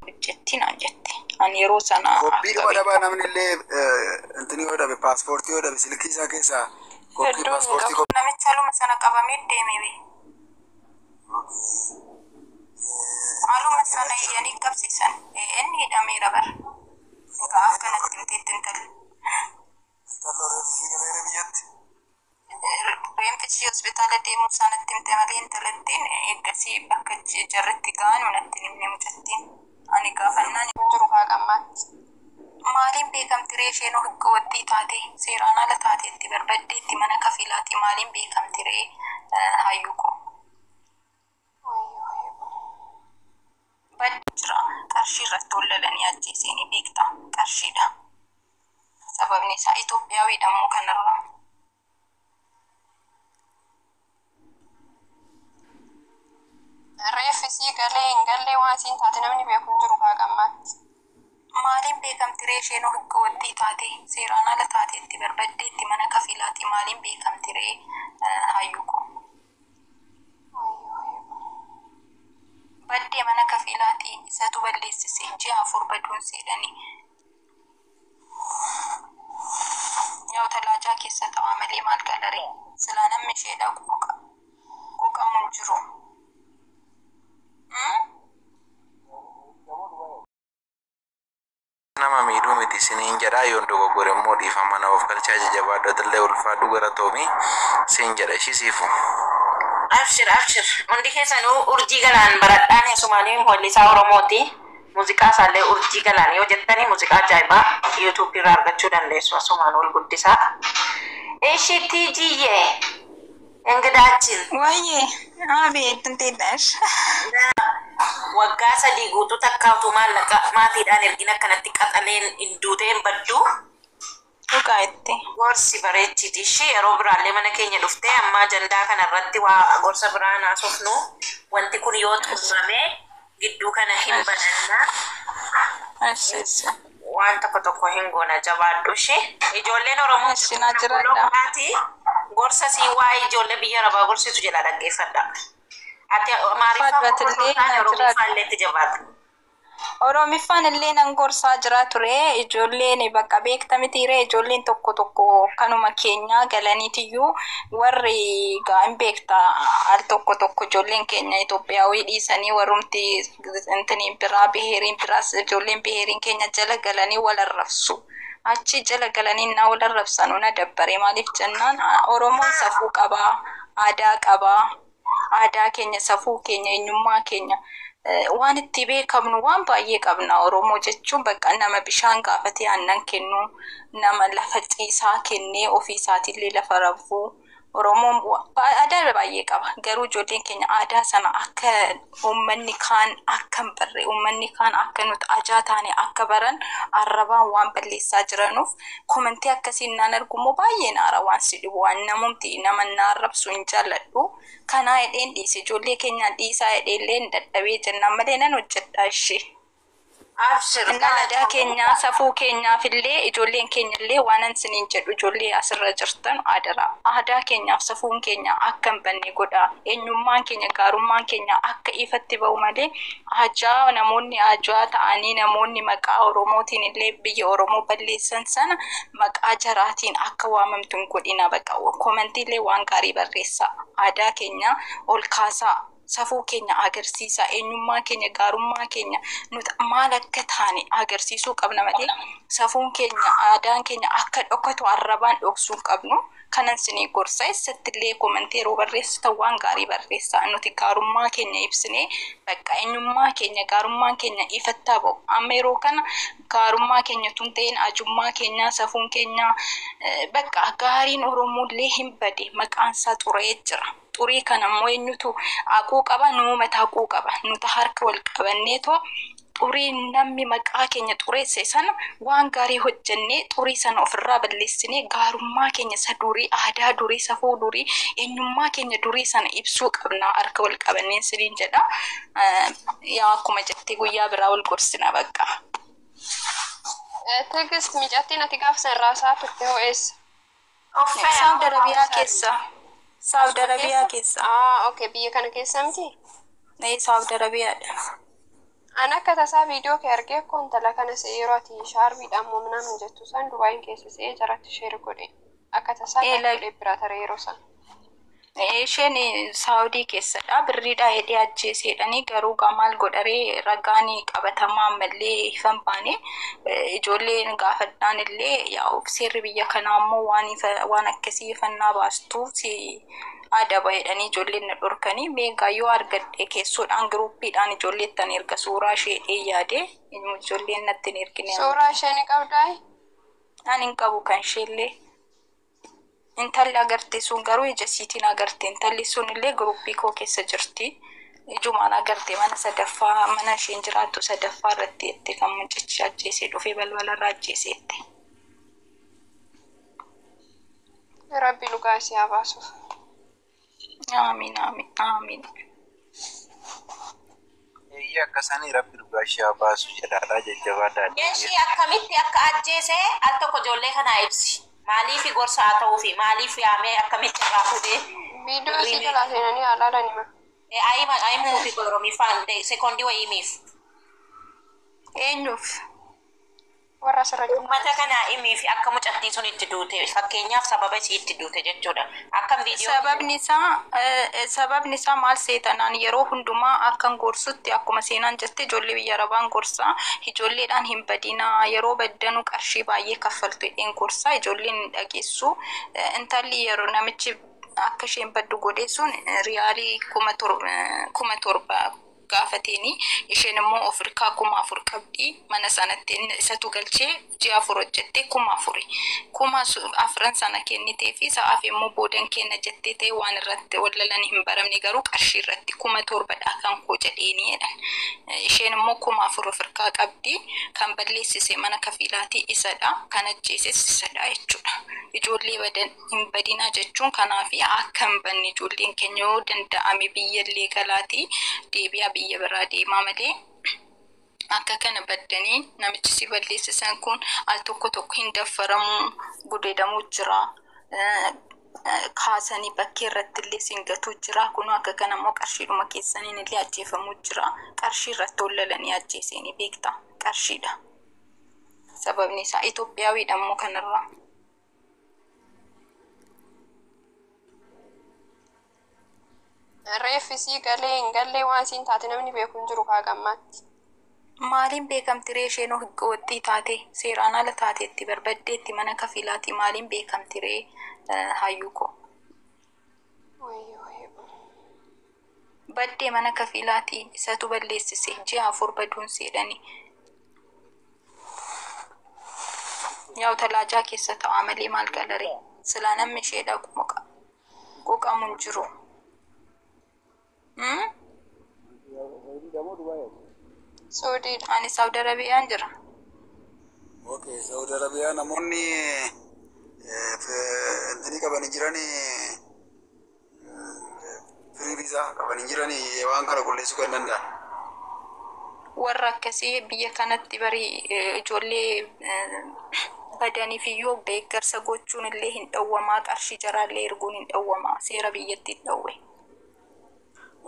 Hojjetti naan jette. Ani yeroo sana Koppii akka dhuma dhabaa beekamu. Namni illee intini yoo dhabe, paaspoortii yoo dhabe, silkii isaa keessaa koppii Hedduu hin paaspoortii qabu. Namicha haluma sana qabamee deeme bee. Haaluma sana iyyanii qabsiisan. Inni hidhameera bara. Egaa akka natti himteetti intalli. Intalloo reefu ishii galeera biyyatti. Reemti ishii hospitaala deemuu isaa natti himte malee intalattiin eeggasii bakka jarritti ga'anu natti hin himne mucattiin. Ani gaafannaan Hin jiru kaa qammaatti. Maaliin beekamti ree isheen hogga taate, seeraan ala taateetti barbaddeetti mana kafilaati, maaliin beekamti ree hayyuu koo? Baddi jira, qarshii irratti wallalanii ajjeesanii beekta, qarshiidha. Sababni isaa Itoophiyaawidha immoo kanarraa. Reeffi isii galee hin gallee, waan isiin taate namni beeku hin jiru kaa qammaatti. Maaliin beekamti ree isheen hogga taate, seeraan ala taateetti barbaddeetti mana kafilaati, maaliin beekamti ree hayyuu koo? Baddee mana kafilaati, isatu balleessise, ji'a 4 baduun seedhanii. Yaa'u talaajaa keessa ta'a malee maal galaree, silaa namni isheedha quuqamu hin jiru. Nama miidhuu miti isiniin jedhaa, yoon dogoggore immoo dhiifama na of galchaa. Jajjabaadhotillee ulfaadhu, galatoomii siin jedha ishii siifu. Abshir, abshir, hundi keessanuu Urjii Galaan baradhaan asumaanii weellisaa Oromooti. Muuziqaa isaallee Urjii Galaan yoo jettanii muuziqaa ajaa'ibaa YouTube irraa argachuu dandeessu, asumaan wal guddisaa. Ishi Tiijiyyee እንግዳችን Waayee አቤት, እንዴት ነሽ? Waggaa 3 guutuu takka utuu maallaqa maatiidhaan ergin akkanatti qaxaleen hin duutee hin baddu. Dhugaa itti. Gorsi bareechiti ishee yeroo biraallee mana keenya dhuftee amma ajandaa kana irratti waa gorsa biraan haasofnu, wanti kun yoo xumurame gidduu kana hin banannaa. እሺ እሺ waan tokko tokko hin goona, jabaadhu ishee. Ijoolleen Oromoo እሺ naa jiraadha. Godhaati gorsa sii waa'ee ijoollee biyya arabaa gorsitu jedha dhaggeeffadha. Ati Amaariffaa qofa osoo Ulfaadhu hin taane naa jiraadhu. Oromoffaa illee itti jabaadhu. Oromiffaan illee nan gorsaa jira ture. Ijoolleen bakka beekta mitiiree, ijoolleen tokko tokko kanuma keenyaa galaniitiyyuu warri gaa hin beekta, al tokko tokko ijoolleen keenya Itoophiyaawii dhiisanii warrumti intini biraa, biheeriin biraas, ijoolleen biheeriin keenya jala galanii wal arrabsu. Achi jala galanii naa wal arrabsanu na dabbare. Maaliif jennaan, Oromoon safuu qabaa, aadaa qabaa, aadaa keenya, safuu keenya, eenyummaa keenya waan itti beekamnu waan baay'ee qabna. Oromoo jechuun bakka nama bishaan gaafatee aannan kennu, nama lafa ciisaa kennee ofii isaatiillee lafa rafuu. Oromoon aadaa baay'ee qaba. Garuu ijoolleen keenya aadaa sana akka uummanni kaan akka hin barre, uummanni kaan akka nuti ajaa taane akka baran arrabaan waan balleessaa jiranuuf, komentii akkasiin naan argu immoo baay'ee naara, waan si dhibu, waan namumti nama na arrabsu hin jaalladhu. Kanaa hidheen dhiise, ijoollee keenyaan dhiisaa hidhee illee hin dadhabee jennaan malee nan hojjedha ishee. Abshir. እና aadaa keenyaa, safuu keenyaaf illee, ijoolleen keenya illee, waan an isiniin jedhu, ijoollee asirra jirtan, adaraa aadaa keenyaaf safuun keenya akka hin banne godhaa. Eenyummaan keenya, gaarummaan keenya akka ifatti ba'u malee, ajaa namoonni ajaa ta'anii, namoonni maqaa Oromootiin illee biyya Oromoo balleessan sana maqaa jaraatiin akka waamamtu hin godhina. Bakka komentii illee waan gaarii barreessaa, aadaa keenya ol kaasaa, safuu keenya agarsiisa, eenyummaa keenya, gaarummaa keenya, nuti maal akka taane agarsiisuu qabna malee safuun keenya, aadaan keenya akka dhokatu arrabaan dhoksuu hin qabnu. Kanan sinii gorsa, eessattillee komentii yeroo barreessitan waan gaarii barreessaa. Nuti gaarummaa keenya ibsinee, bakka eenyummaa keenya, gaarummaan keenya ifattaa ba'u. Amma yeroo kana gaarummaa keenya tun ta'in ajummaa keenya, safuun keenya, bakka gaariin Oromoollee hin bade, maqaan isaa xuree jira. Xurii kana immoo eenyutu haquu qaba? Nuumata haquu qaba. Nuti harka wal qabanneetoo xurii namni maqaa keenya xureesse sana waan gaarii hojjennee xurii sana ofirraa balleessinee, gaarummaa keenya isa durii, aadaa durii, safuu durii, eenyummaa keenya durii sana ibsuu qabna harka wal qabanneen siniin jedha. Yaa akkuma jettee guyyaa biraa wal gorsina bakka. Tigist, mucattiin ati gaafa san raasaa turte hoo eessa? Saawud Arabiyaa keessa. Saawud Arabiyaa keessa. Ah, okay, biyya kana keessa miti? Saawud Arabiyaadha. An akka tasaa viidiyoo kee argee akkoo intala kana se'ee yeroo ati shaarbiidhaan moo minaamin jettu san Dubaayin keessa se'ee jaratti share godhe. Akka tasaa Ee, kan godhe biraa tare yeroo san. Isheen Saawudii keessadha. Birriidha hidhee ajjeeseedhani garuu gaa maal godharee ragaan qabatamaa ammallee ifa hin baane. Ijoolleen gaafadhaan illee yaa'u seerri biyya kanaa immoo waan waan akkasii ifannaa baastuuf si adaba jedhanii ijoolleen na dhorkanii mee gaa yoo argadhe keessoodhaan giruuppiidhaan ijoolleettan erga suuraa ishee yaade ijoolleen natti hin ergine. Suuraa ishee ni qabdaa? Ani hin qabu kan isheellee. Intalli agarte sun garuu ija isiitiin agarte. Intalli sun illee giruuppii koo keessa jirti. Ijumaan agarte mana sadaffaa mana isheen jiraattu sadaffaa irratti jette kan mucichi ajjeesee dhufee balbala irraa ajjeesee jette. Rabbi dhugaa isii haa baasuuf. Amiin amiin amiin. Eeyyee akkasanii rabbi dhugaa ishee haa baasu jedhaadha jajjabaadhaa. Ishii akkamitti akka ajjeese al tokko ijoollee kanaa ibsi. Maaliif gorsa haa ta'uufi maaliif yaamee akkamitti irraa fuudhee. Viidiyoo isii jalaa seenanii haa laalan hima. Ayimuufi Oromifaan sekoondii wayii Eenyuuf? Warra asirra jiru. Uummata kanaa himiif akka mucattiin sun itti duute fakkeenyaaf sababa isii itti duute jechuudha. Akkam viidiyoo. Sababni isaa maal seetanaan yeroo hundumaa akkan gorsutti akkuma seenaan jette ijoollee biyya arabaan gorsaa ijoolleedhaan hin badinaa yeroo baddanu qarshii baay'ee kaffaltu jedheen gorsaa ijoolleen hin dhageessu. Intalli yeroo namichi akka isheen baddu godhe sun riyaalii 7,000 gaafateeni isheen immoo Afrikaa 4,000 qabdi mana sanatti inni isatu galchee ji'a 4 hojjette 4,000 4,000 sana kennitee fi sa'aaf immoo boodan kenna jettee ta'e waan irratti wallalan hin baramne garuu qarshii irratti 7,000dha kan koo jedheeni jedhan. Isheen immoo 4,000 Afrikaa qabdi kan balleessise mana kafiilaatii isadha kan ajjeeses isadha jechuudha. Ijoollee badan hin badinaa jechuun kanaafi akka hin banne ijoolleen keenya yoo danda'ame biyyallee galaatii deebi'aa biyya biraa deemaa malee akka kana baddanii namichi si balleessisan kun al tokko tokko hin daffaramuu gudeedamuu jira. Kaasanii bakkee irratti illee singatuu jira. Kun akka kana immoo qarshiidhuma keessaniin illee ajjeefamuu jira. Qarshii irratti hollalanii ajjeesanii beektaa. Qarshiidha. Sababni isaa Itoophiyaawiidha immoo kanarraa. Reeffi isii galee hin gallee waan isiin taate namni beeku hin jiru kaa gammaatti. Maaliin beekamti ree isheen hoggoottii taate seeraan ala taateetti barbaddeetti mana kafilaati maaliin beekamti ree hayyuu koo. Wayyoo wayyoo. Baddee mana kafilaati isatu balleessise ji'a 4 baduun seedhani. Yaa'u talaajaa keessa ta'a malee maal galaree silaa namni ishee dhaqu quqamu hin jiru. Suudiidha. Ani Saudi Arabiyaan jira. Okay, Saudi Arabiyaa namoonni intini qabanii jiran firii viizaa qabanii jiran waan kana qulleessuu kan danda'an. Warra akkasii biyya kanatti bari ijoollee badaniif iyyuu deeggarsa gochuun illee hin dhowwamaa qarshii jaraallee erguun hin dhowwamaa seera biyyatti hin dhowwe.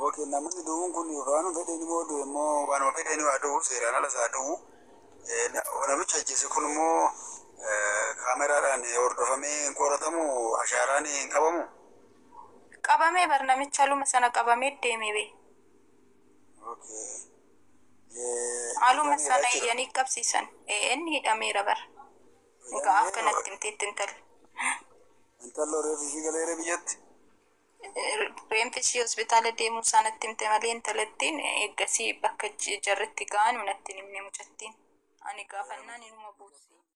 Okay, namni du'uun kun waan fedheen immoo du'e immoo waanuma fedheen waa du'u seeraan ala isaa du'u. Namicha ajjeese kun immoo kaameraadhaan hordofamee hin qoratamu ashaaraan hin qabamu. Qabamee bar namicha aluma sana qabamee deeme bee. Okay. Aluma sana iyyanii qabsiisan. Inni hidhameera bar. Egaa akka natti himteetti intalli. Intalli reeffi ishii galeera biyyatti. Reeffi ishii hospitaala deemuu isaa natti himte malee intalattiin eeggasii bakka jarritti ga'an natti hin himne mucattiin. Ani gaafannaan inuma buuse.